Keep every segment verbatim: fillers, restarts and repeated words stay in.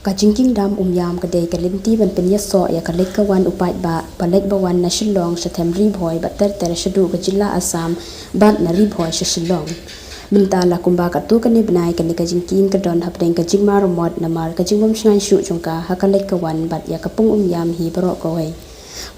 Ka jingkieng dam Umiam ka dei ka lynti ban pynïasoh ïa ka leit ka wan u paidbah ba leit ba wan na Shillong sha them Ri Bhoi bad ter ter shaduh ka jylla Assam bad na Ri Bhoi sha Shillong. Mynta la kumba katto katne bnai kane ka jingkieng ka don hapdeng ka jingmaramot namar ka jingbym shngaiñ shuh jong ka ha ka leit ka wan bad ïa ka pung Umiam hi baroh kawei.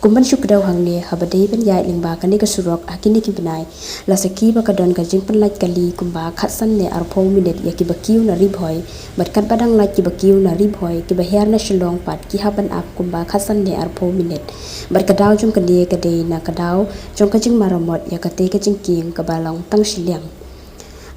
Kum ban shu kdew hangne, haba dei ban ïaid lyngba kane ka surok ha kine ki bnai, la sakhi ba ka don ka jingpynlait kali kumba khatsan ne arphew minit ïa kiba kiew na Ri Bhoi bad katba dang lait kiba kiew na Ri Bhoi kiba hiar na Shillong pat ki hap ban ap kumba khatsan ne arphew minit. Bad ka daw jong kane ka dei na ka daw jong ka jingmaramot ïa kata ka jingkieng kaba long tang shiliang.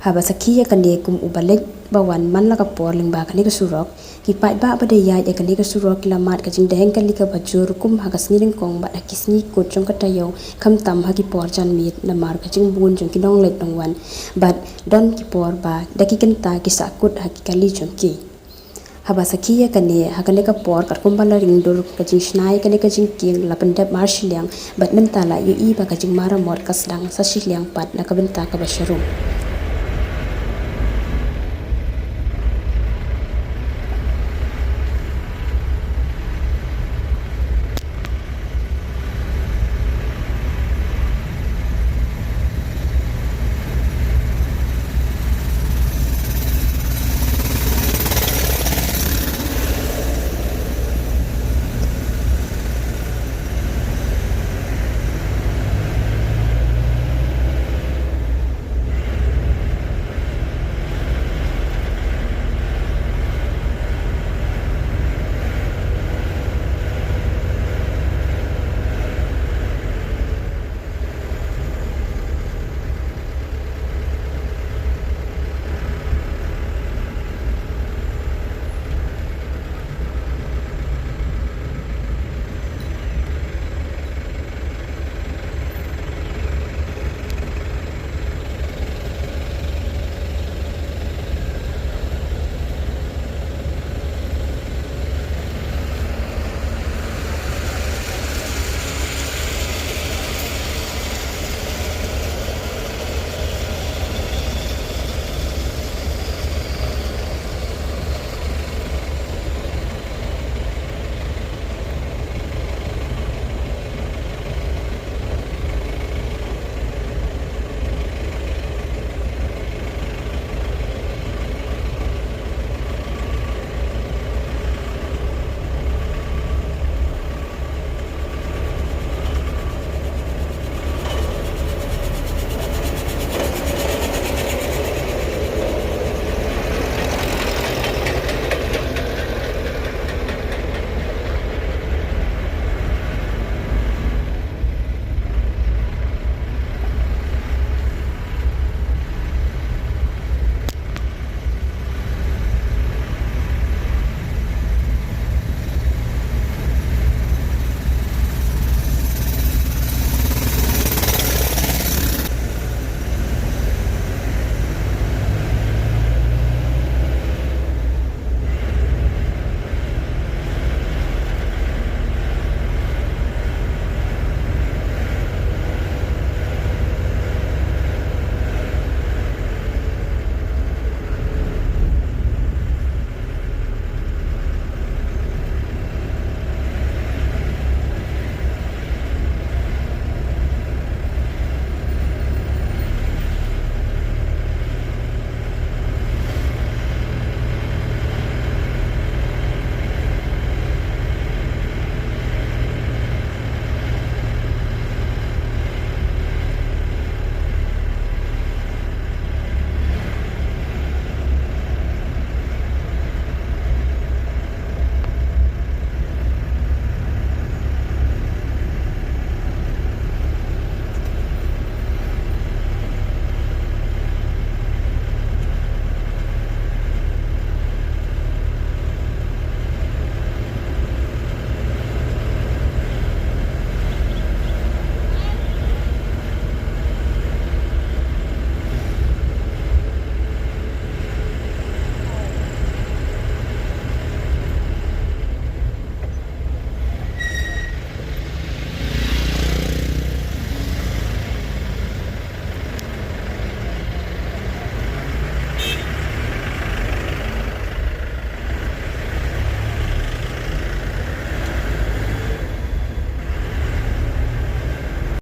Haba sakhi ïa kane kum uba leit ba wan man la ka por lyngba kane ka surok, ki paidbah ba dei ïaid ïa kane ka surok ki la mad ka jingdheng kali kaba jur kum ha ka sngi nyngkong bad ha ki sngi kut jong ka taïew, khamtam ha ki por janmiet namar ka jingbun jong ki nongleit nongwan bad don ki por ba da ki kynta ki sahkut ha ki kali jong ki. Haba sakhi ïa kane, ha kane ka por katkum ba la ring dur ka jingshna ïa kane ka jingkieng la pyndep mar shiliang bad mynta la ïohi ba ka jingmaramot ka sdang sa shiliang pat na ka bynta kaba sharum.